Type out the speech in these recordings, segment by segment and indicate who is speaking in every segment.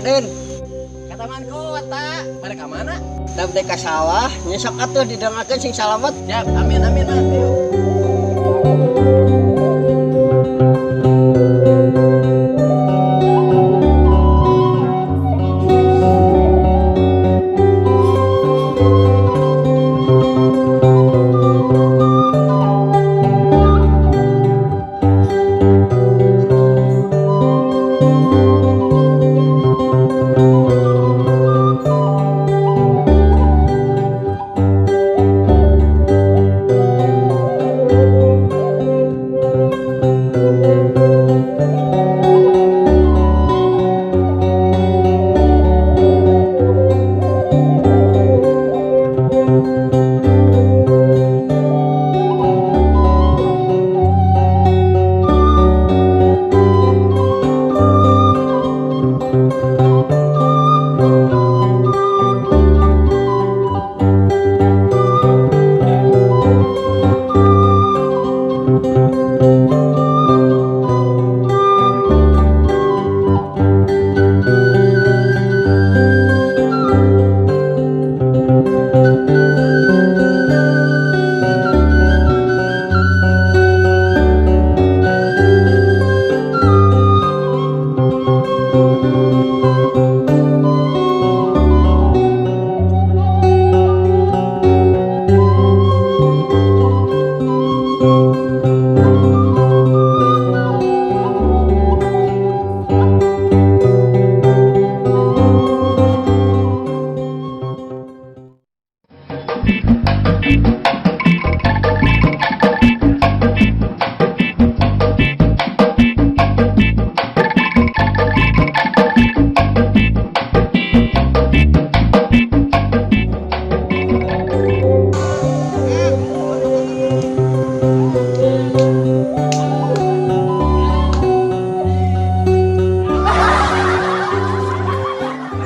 Speaker 1: Sarden?
Speaker 2: Ka taman kota. Pada ka mana?
Speaker 1: Da teh ka sawah, nya sok atuh didongakeun sing salamet.
Speaker 2: Siap, amin amin mah. Ayo.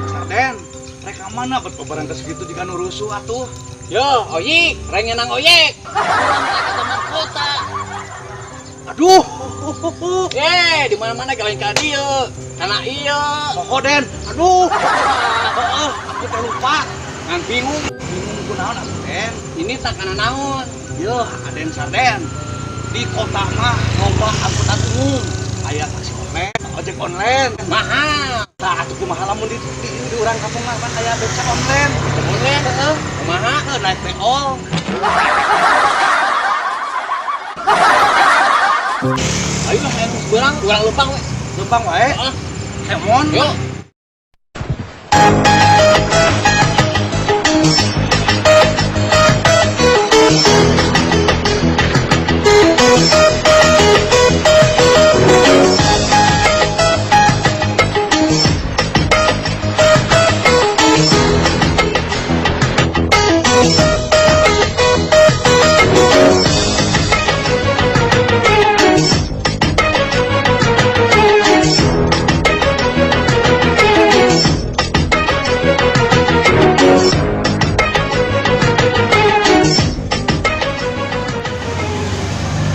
Speaker 3: Sarden, rek ka mana bet bebarang segitu jika nu rusuh atuh.
Speaker 2: Yo, oyik, rengenang oyek. Urang teh ka taman kota.
Speaker 3: Aduh.
Speaker 2: Di mana-mana lain ka dieu. Kana ieu.
Speaker 3: Poho Den. Aduh. Heeh, aku teh lupa.
Speaker 2: Ngan bingung.
Speaker 3: Bingung kunaon atuh Den.
Speaker 2: Ini tak kana naon.
Speaker 3: Yeuh, Aden Sarden. Di kota mah loba angkutan umum. Aya taksi online, ojek online.
Speaker 2: Mahal.
Speaker 3: Tah atuh kumaha lamun di urang kampung mah pan aya becak online.
Speaker 2: Online,
Speaker 3: Heeh.
Speaker 2: kumaha?
Speaker 3: Heuh, naik beol.
Speaker 2: Ayo lah hayang beurang, urang leumpang we.
Speaker 3: Leumpang wae.
Speaker 2: Heeh.
Speaker 3: Kemon.
Speaker 2: Yuk.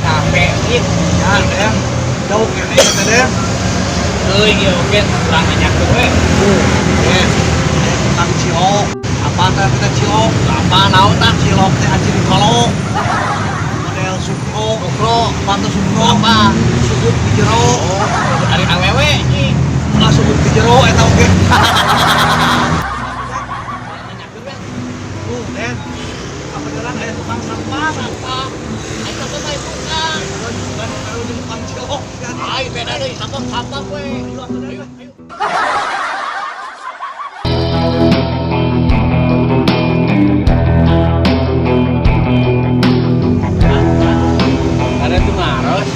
Speaker 2: Capek ih.
Speaker 3: Ya, Den. Jauh kene ieu teh, Den.
Speaker 2: Euy, ieu oge urang nganyakeun we.
Speaker 3: Den. Aya tukang cilok. Apa teh kita cilok?
Speaker 2: Apa naon tah?
Speaker 3: Cilok teh aci dikolok. Model sukro.
Speaker 2: Sukro.
Speaker 3: Apa tuh sukro?
Speaker 2: Apa?
Speaker 3: Sugup di jero.
Speaker 2: Oh, ari awewe ieu.
Speaker 3: Ulah sugup di jero eta oge.
Speaker 2: Urang nganyakeun we.
Speaker 3: Tuh, Den. Kebetulan aya tukang sampah.
Speaker 2: Sampah. Ayo sampah mah tukang.
Speaker 3: Bukan kalau di tukang cilok.
Speaker 2: Ayo beda deui sampah sampah we.
Speaker 3: Ayo atuh, Den.
Speaker 2: Ayo, ayo. Ada tuh ngaros.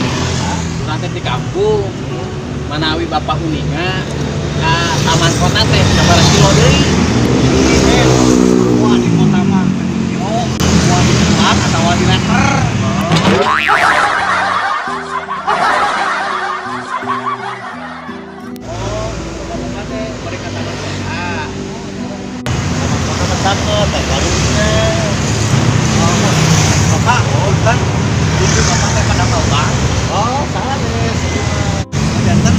Speaker 2: Urang teh di kampung. Manawi bapak uninga ka taman kota teh sabaraha kilo deui.
Speaker 3: Den. Wah, di kota mah kilo, wah di bulan atau di liter.
Speaker 2: Oh, bapak teh bari ka taman kota.
Speaker 4: Taman kota mah cakep, teh Bandungnya.
Speaker 3: Oh, Bapak, punten. Itu Bapak teh pada bang.
Speaker 4: Oh, sanes.
Speaker 3: Janten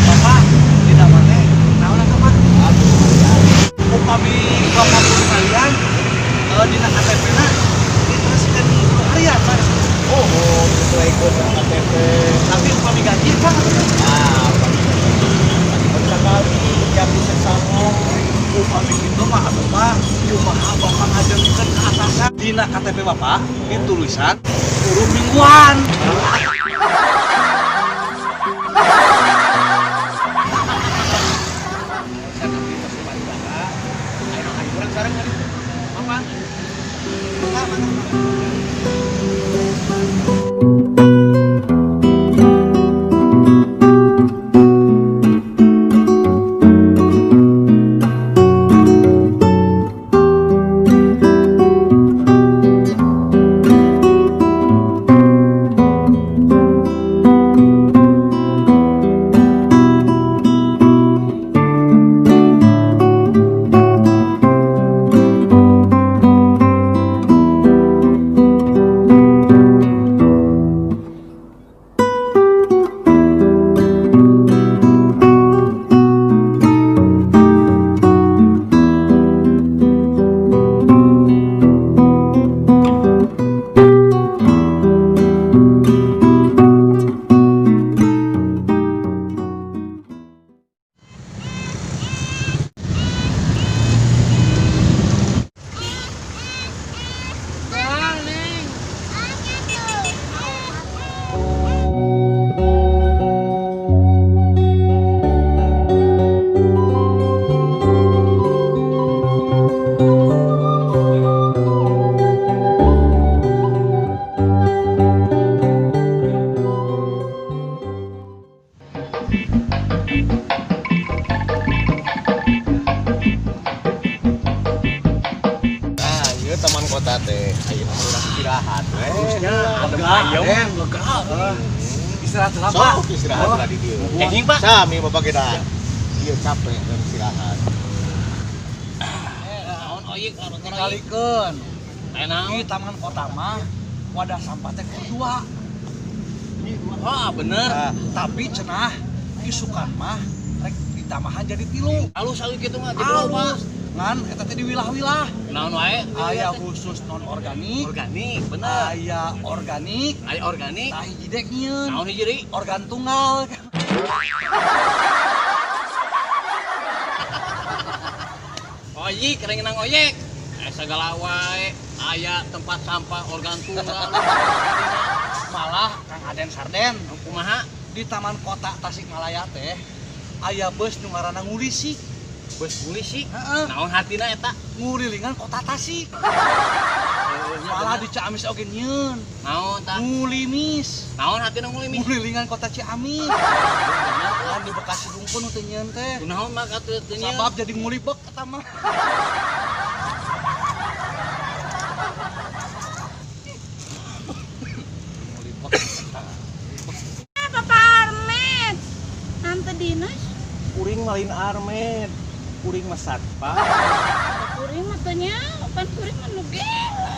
Speaker 3: Bapak di damar teh naon atuh, Pak? Bapak guru kalian dina KTP-na diteruskeun guru harian Pak.
Speaker 4: Oh, disesuaikan sama KTP.
Speaker 3: Tapi upami gaji Pak.
Speaker 4: Ah, sekali jam bisa sama.
Speaker 3: Upami kitu mah atuh Pak, kumaha Bapak ngajengkeun ke atasan dina KTP Bapak ditulisan guru mingguan.
Speaker 4: Nah, ieu taman kota teh ayeuna mah urang istirahat we.
Speaker 3: Lega, lega. Istirahat lah Pak.
Speaker 4: Sok istirahat lah di dieu.
Speaker 2: Kenging Pak.
Speaker 4: Sami Bapak kita. Ieu capek dan istirahat.
Speaker 2: Naon oyek oyek.
Speaker 3: Kalikeun.
Speaker 2: Aya naon?
Speaker 3: Di taman kota mah wadah sampah teh kudu dua.
Speaker 2: Wah, bener.
Speaker 3: Nah, tapi cenah isukan mah rek ditambahan jadi tilu.
Speaker 2: Halus halus kitu mah jadi loba.
Speaker 3: Halus. Ngan eta teh diwilah-wilah.
Speaker 2: Naon wae?
Speaker 3: Aya khusus non organik,
Speaker 2: Organik, bener.
Speaker 3: aya organik,
Speaker 2: Aya organik.
Speaker 3: tah hiji dek nyieun.
Speaker 2: Naon hiji deui?
Speaker 3: Organ tunggal.
Speaker 2: Oyek, kering nang oyek. Segala wae aya tempat sampah organ tunggal.
Speaker 3: Malah Kang Aden Sarden
Speaker 2: Kumaha?
Speaker 3: di Taman Kota Tasikmalaya teh aya bus nu ngaranna Ngulisik.
Speaker 2: Bus polisi.
Speaker 3: Heeh.
Speaker 2: Naon hartina eta?
Speaker 3: Ngurilingan kota Tasik. Malah di Ciamis oge nyieun.
Speaker 2: Naon tah?
Speaker 3: Ngulimis.
Speaker 2: Naon hartina ngulimis?
Speaker 3: Ngurilingan kota Ciamis. Kan di Bekasi dungkun nu teu nyieun teh.
Speaker 2: Kunaon mah katuh teu nyieun?
Speaker 3: Sabab jadi ngulibek eta mah. Ngulibek.
Speaker 5: Papa Armet. Tante Dinas,
Speaker 4: Kuring malin armed. Kuring mah satpam.
Speaker 5: kuring mah teu nya, pan kuring mah nu gelo.